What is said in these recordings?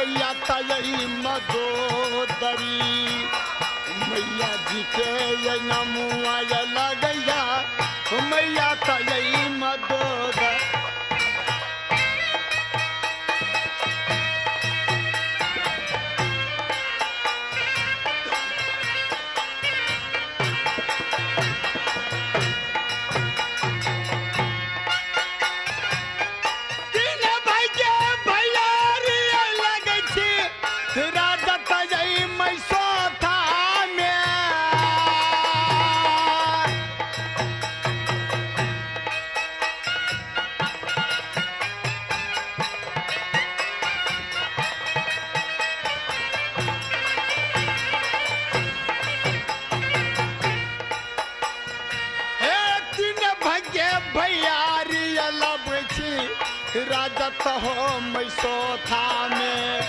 मैया तई मदोदरी। मैया जी के ये नमुआ ये लगैया, मैया तई मदोदरी। तीन भाई के भैयारी लगै छी, राजा तजई मैसोथा में। हे तीन भाई भैयारी लगै छी, राजा त हो मैसोथा में।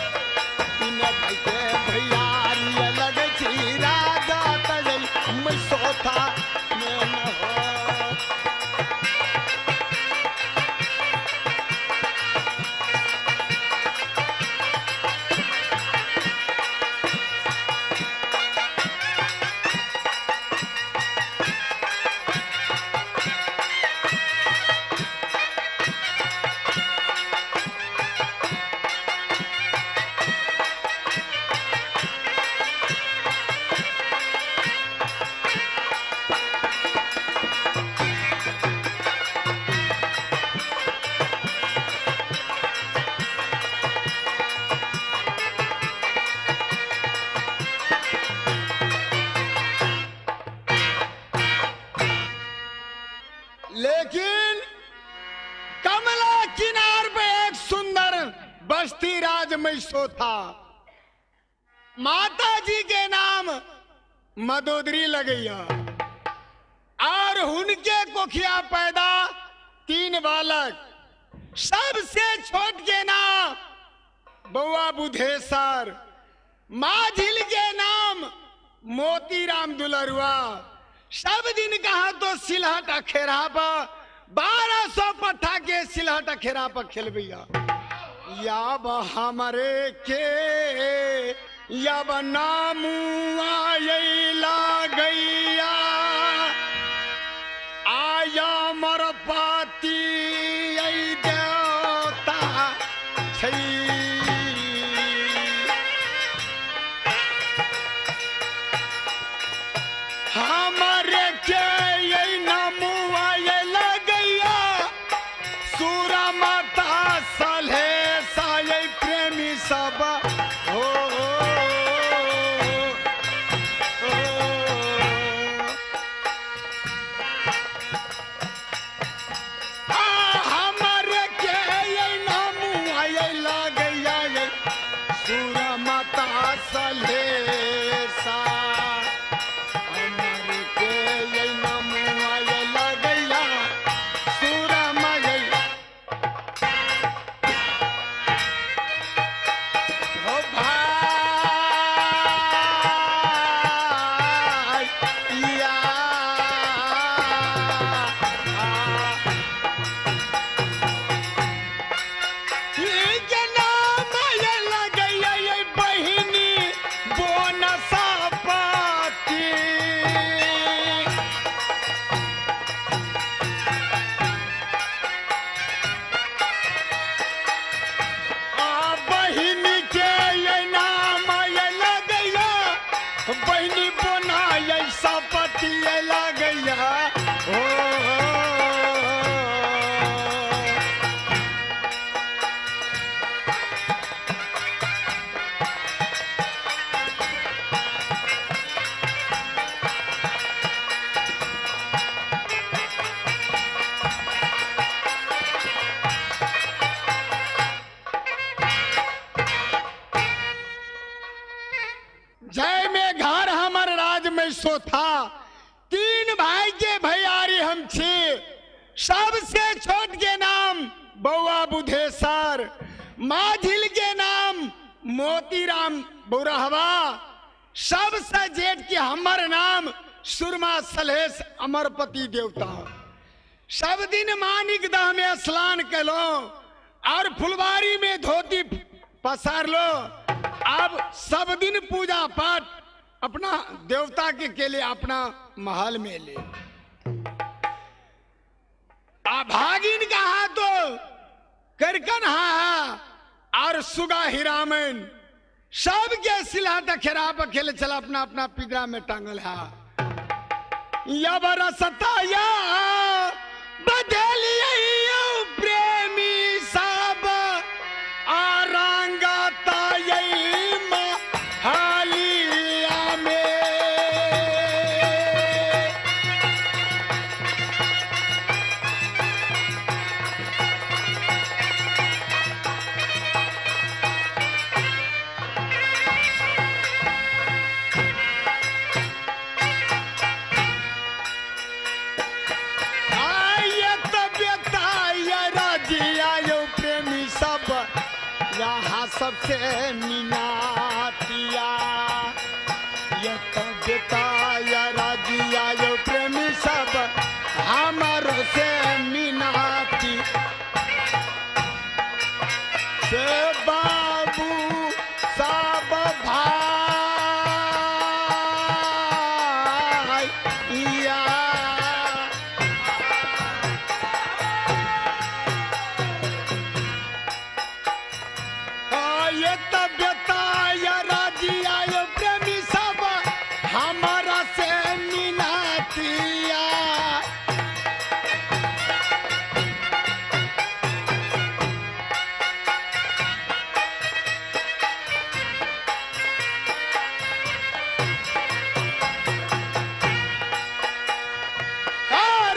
तीन भाई के भैयारी लगै छी, राजा तजई मैसोथा में न हो। लेकिन कमला किनार पे एक सुंदर बस्ती राज मैसो था। माता जी के नाम मदोदरी लगैया और उनके कोखिया पैदा 3 बालक। सबसे छोट के नाम बउआ बुधेसर, माझिल के नाम मोतीराम दुलरुआ। सब दिन कहा तो सिलहट अखेरा पर 1200 पट्ठा के सिलहट अखेरा पर खेलबैया। याब हमरे के याब नामू आयला गैया, आया मर पाती ऐ देवता छै। हमारे के ये नमुआ ये लगैया, सूरा माता सलहे साये प्रेमी सब हो। हमारे के ये नमुआ ये लगैया, ये सूरा माता सलहे सा। हमारे के ये नमुआ ये लगैया, सूरा माई हो भाई या। के नाम ये लगैया ये बहिनी बोनसापति। आ बहिनी के ये नाम ये लगैया, बहिनी बोना ये सपति ये लगैया हो। जय में घर हमर राज में सो था। 3 भाई के भैयारी हम छी। सबसे छोट के नाम बउआ बुधेसर, माझिल के नाम मोतीराम बुरहवा, सबसे जेठ के हमर नाम सुरमा सलहेश अमरपति देवता। सब दिन मानिक दह में स्नान कलो और फुलवारी में धोती पसार लो। अब सब दिन पूजा पाठ अपना देवता के लिए अपना महल में ले। आ भागिन कहा तो करकन हा और सुगा हिरामन सबके सिला तखेरा पर खेले चला अपना अपना पिंजरा में टांगल हा। या बरसता या बदलियो प्रेमी सब आरंगता यही हालिया में। आये तबियता ये राजिया यो प्रेमी सब यहाँ सबसे मिनातिया। ये तबियता ये राजिया यो प्रेमी सब हमारो से मिनाती से बाबू सब भाई या। ये तबियता या राजिया यो प्रेमी सब हमारा से मिनातिया।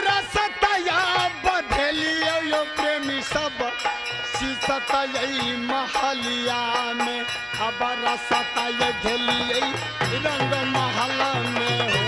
रसतया बधलियो यो प्रेमी सब सीसतई महलिया में। अब रसतय झेलिए रंग महल में हो।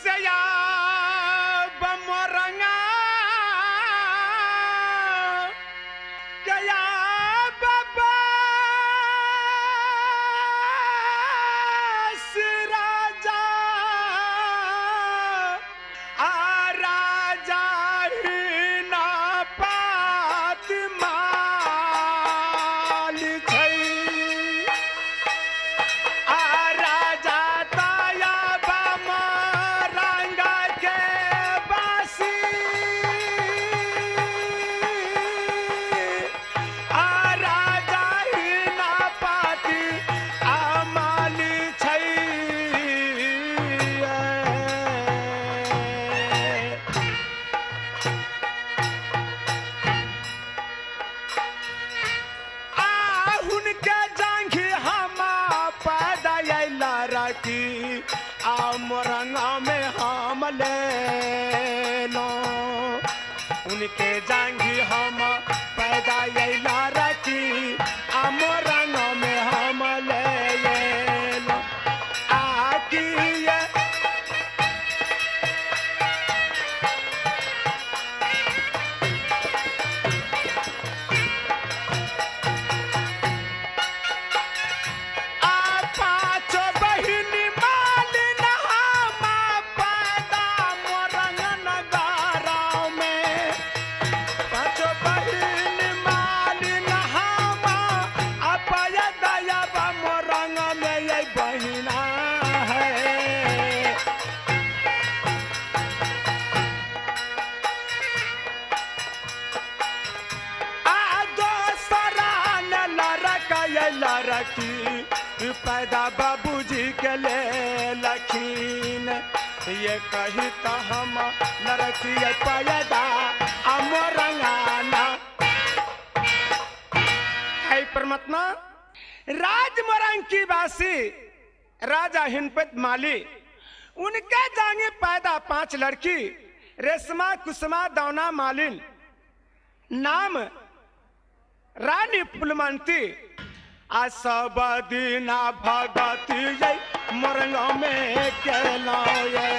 सयाब मोरंगा गया बाबा राजा आ राजा ही ना पात माल छै। आ राजा ताया बामा रंगा के बासी आ राजा ही ना पाती आ माली छै। आ हुनके जांघी हमा पैदा अइला राखी आ मोरंगा में हम लेलो। उनके जांघी हम पैदा अइला राखी आ मोरंगा में हम लेलो। आ की ये आ पाँच बहिनी मालिन हमा पैदा मोरंग नगाराव में। पाँच बहिनी मालिन हमा अपय दयाबा मोरंग में ये बहिना है। आ दोसरा न लड़का ये लड़की पैदा बाबूजी के ले लखीन। ये कही तो हम लड़की ये पैदा अमरंगाना है। परमात्मा राज मोरंग की बासी राजा हिनपत माली उनके जांगी पैदा 5 लड़की, रेशमा, कुसमा, दौना, मालिन, नाम रानी फुलमंती। आ सब दिना भगती ये मोरंग में केलौं ये।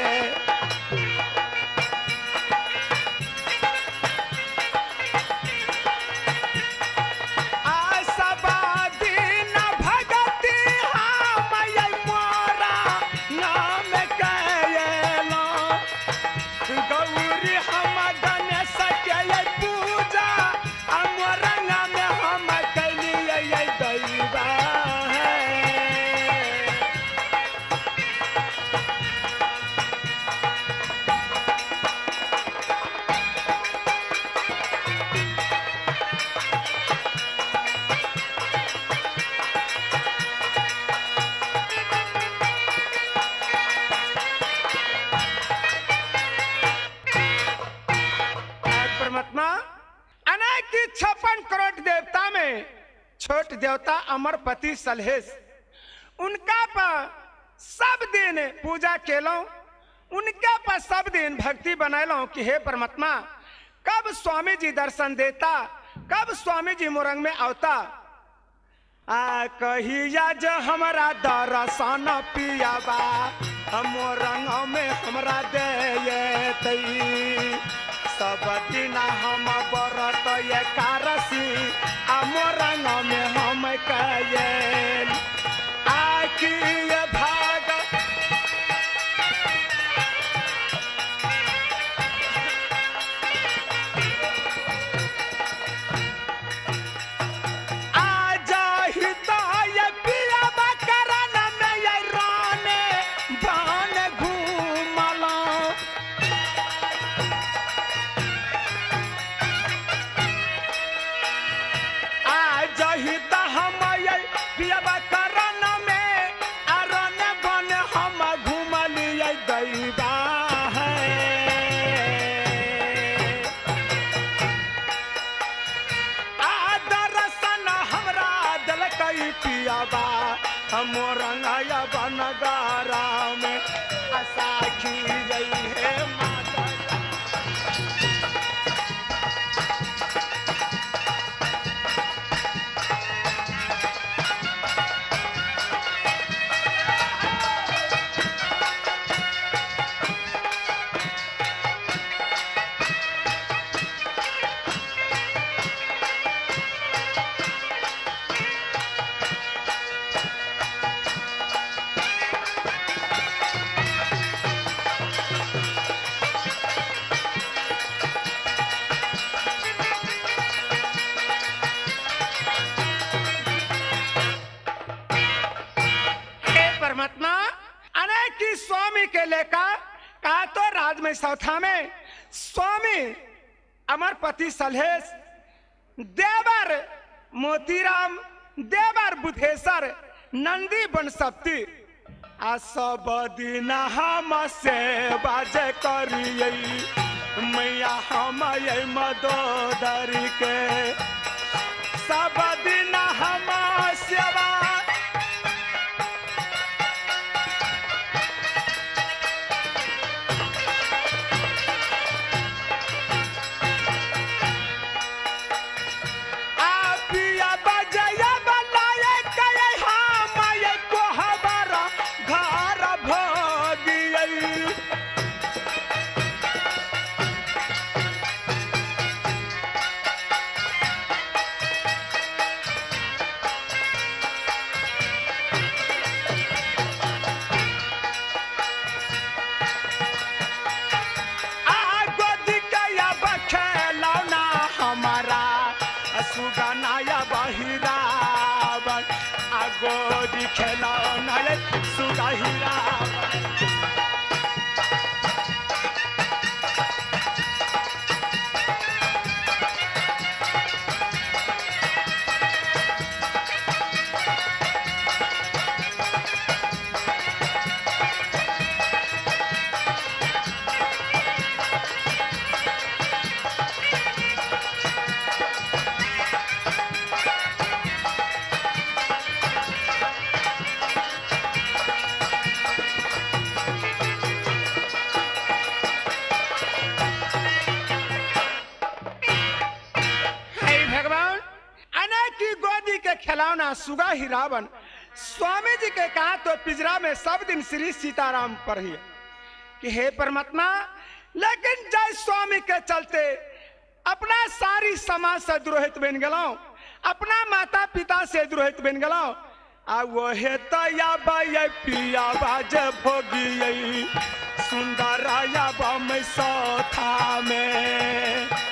आ सब दिना भगती हम ये मोरा नाम केलौं। गौरी हम गणेश के ये पूजा आ मोरंग में हम कैलियै ये दैवा है। परमात्मा अनेक 56 करोड़ देवता में छोट देवता अमरपति सलहेश, उनका पर सब दिन पूजा केलौं, उनके पर सब दिन भक्ति बनैलौं कि हे परमात्मा कब स्वामी जी दर्शन देता, कब स्वामी जी मोरंग में आवता। आ कहिया जो हमरा दर्शन पियाबा मोरंग में हमरा दे, सब दिन हम व्रत एकादशी आ मोरंग में हम कयल। आ की भाग आ जाहि ताय पियाबा करण में ये राने बान घूमला। आ जाहि त हम ये पियाबा करण में अरन बन हम घूमलियै दैवा है। आ दर्शन हमरा देलकै पियाबा मोरंगया बनगारा में असाखी जई हे माता। हे परमात्मा अनेक की स्वामी के लेकर कहा तो राज में सौथा में स्वामी अमरपति सलहेश, देवर मोतीराम, देवर बुधेश्वर, नंदी बनसप्ती। आ सब दिन हम सेवा जे करियै मैया हम ये मदोदरी के, सब दिन हम सेवा आ पिया बजया बलाए कये हम ये कोहबर घर भोगियै। आ गोदी के अब खेलौना हमारा सुगनाया बहिरावन, आ गोदी खेलौना ये सुगहिरावन। डरावना सुगा ही रावण। स्वामी जी के कहा तो पिजरा में सब दिन श्री सीताराम पर ही कि हे परमात्मा, लेकिन जय स्वामी के चलते अपना सारी समाज से द्रोहित बन गलौ, अपना माता पिता से द्रोहित बन गलौ। आ वो हे तया बाय पिया बाज भोगी सुंदर आया बम सौथा में।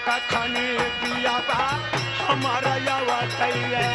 कखनी पियाबा हमारा यवतैया।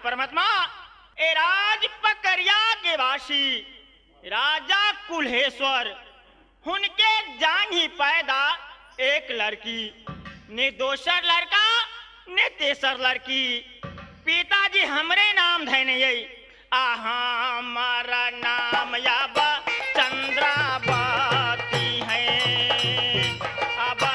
परमात्मा ए राज पकरिया के वासी राजा कुल्हेश्वर उनके जान ही पैदा एक लड़की ने दोसर लड़का ने तेसर लड़की। पिताजी हमरे नाम धैने यही आ हमारा नाम याबा चंद्रावती है। आबा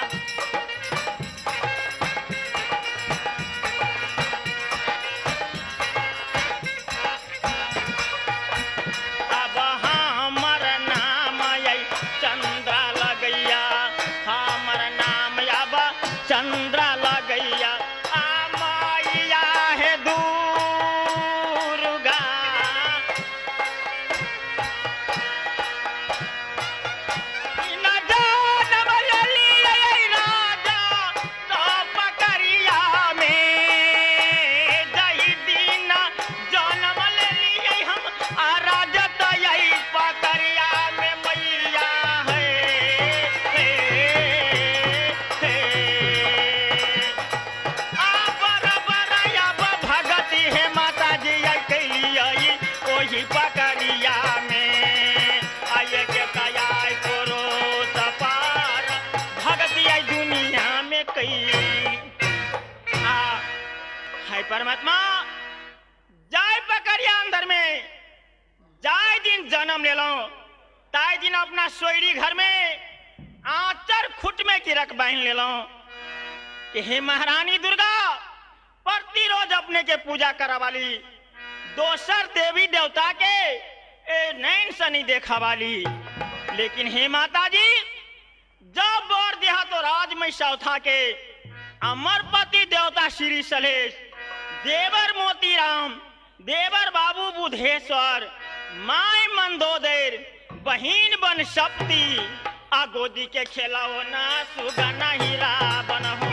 कई आ हाय परमात्मा जाय पकड़िया अंदर में जाय दिन जन्म ले लो ताय दिन अपना सोयरी घर में आचर खुट में किरक बांध ले लो कि हे महारानी दुर्गा प्रति रोज अपने के पूजा करावाली दोसर देवी देवता के ए नैन सनी देखा वाली। लेकिन हे माता जी जब वर दिया तो राज में सौथा के अमरपति देवता श्री सलेश देवर मोतीराम देवर बाबू बुधेश्वर my Mandodari बहिन बन शक्ति आ गोदी के खेलाओ ना सुगना हीरा बनहो।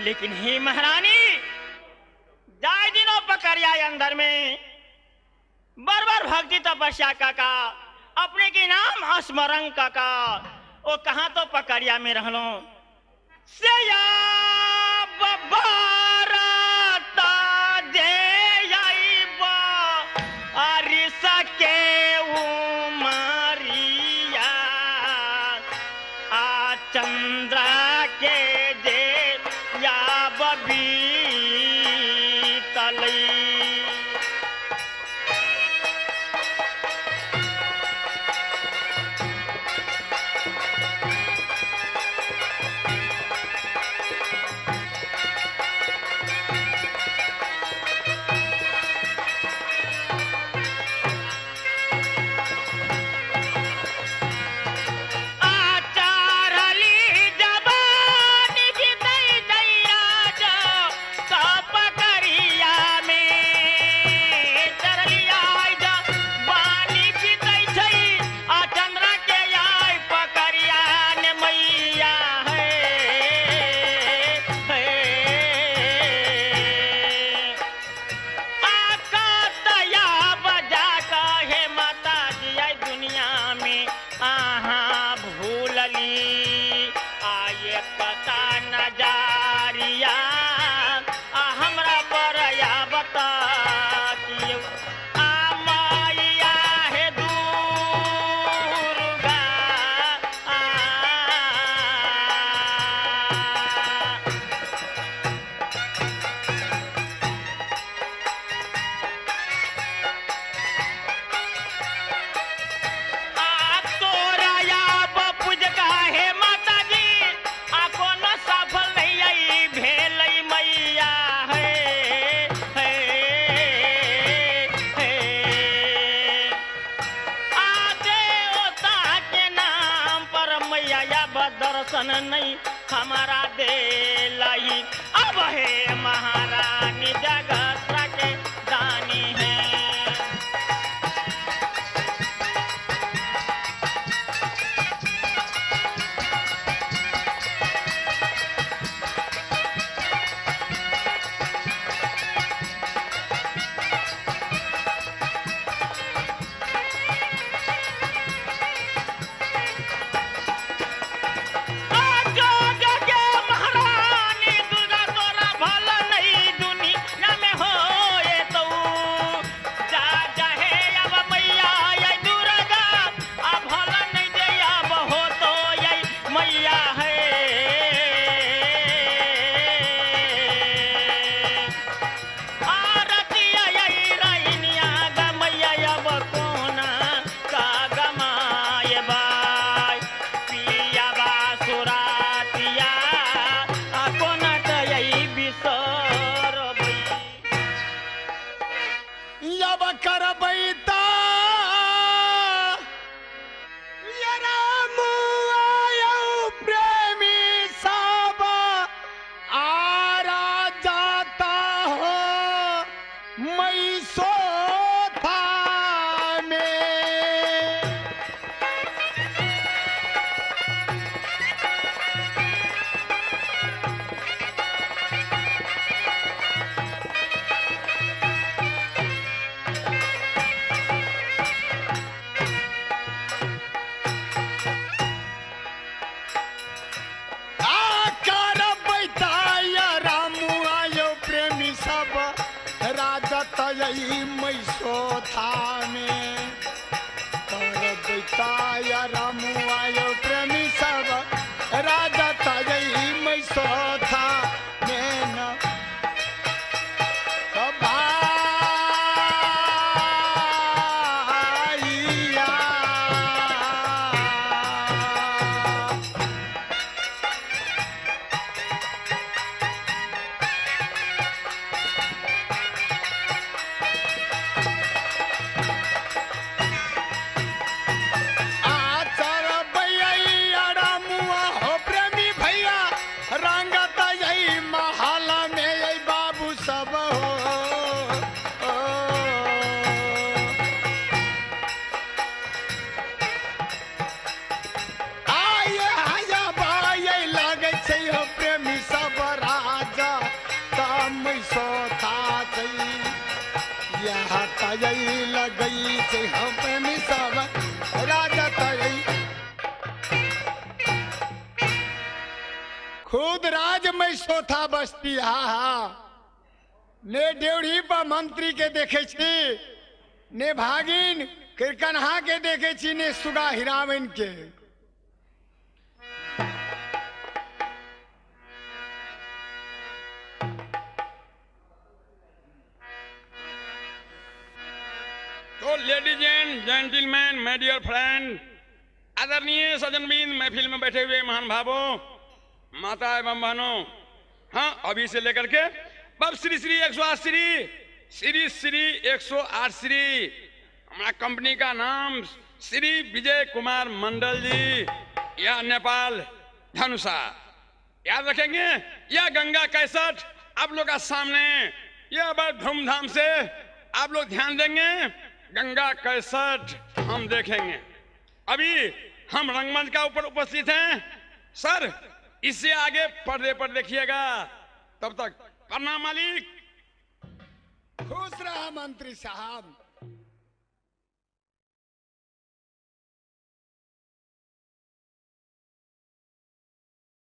लेकिन हे महारानी जाय दिनों पकड़िया अंदर में बरबर भक्ति तपस्या काका अपने के नाम स्मरण काका ओ कहाँ तो पकड़िया में रहलो से उमारिया आ चंद्रा के जे या बबी तलई। दर्शन नहीं हमारा दे लाई अब हे महारानी जगत के दानी है। तई मैसोथा में कर रामू आयो प्रेमी सब राजा तई मैसोथा में न तो भाइया। आचार भैया रामुआ हो प्रेमी भैया रंगत यही महाला में यही बाबू सब हो ओ। आय आय बाय लागै छै हो प्रेमी सब राजा तम सोता छै यहाँ तई लगै छै हो प्रेमी सब राजा तई। खुद राज में सोथा बस्ती। हा हा ने ड्योढ़ी पर मंत्री के देखे छी, ने भागिन कन्हा के देखे छी, ने सुगा हिरावन के। तो ladies and gentleman, my dear friend, आदरणीय सज्जनबिंद, महफिल में बैठे हुए महान भावों, माता एवं बहनों, हाँ अभी से लेकर के बब श्री श्री 108 श्री श्री श्री 108 श्री, हमारा कंपनी का नाम श्री विजय कुमार मंडल जी, या नेपाल धनुषा, याद रखेंगे। यह गंगा कैसठ आप लोग का सामने, यह बड़ धूमधाम से आप लोग ध्यान देंगे। गंगा कैसठ हम देखेंगे। अभी हम रंगमंच का ऊपर उपस्थित हैं सर, इससे आगे पर्दे पर देखिएगा। तब तक प्रणाम मालिक। खुश रहा मंत्री साहब।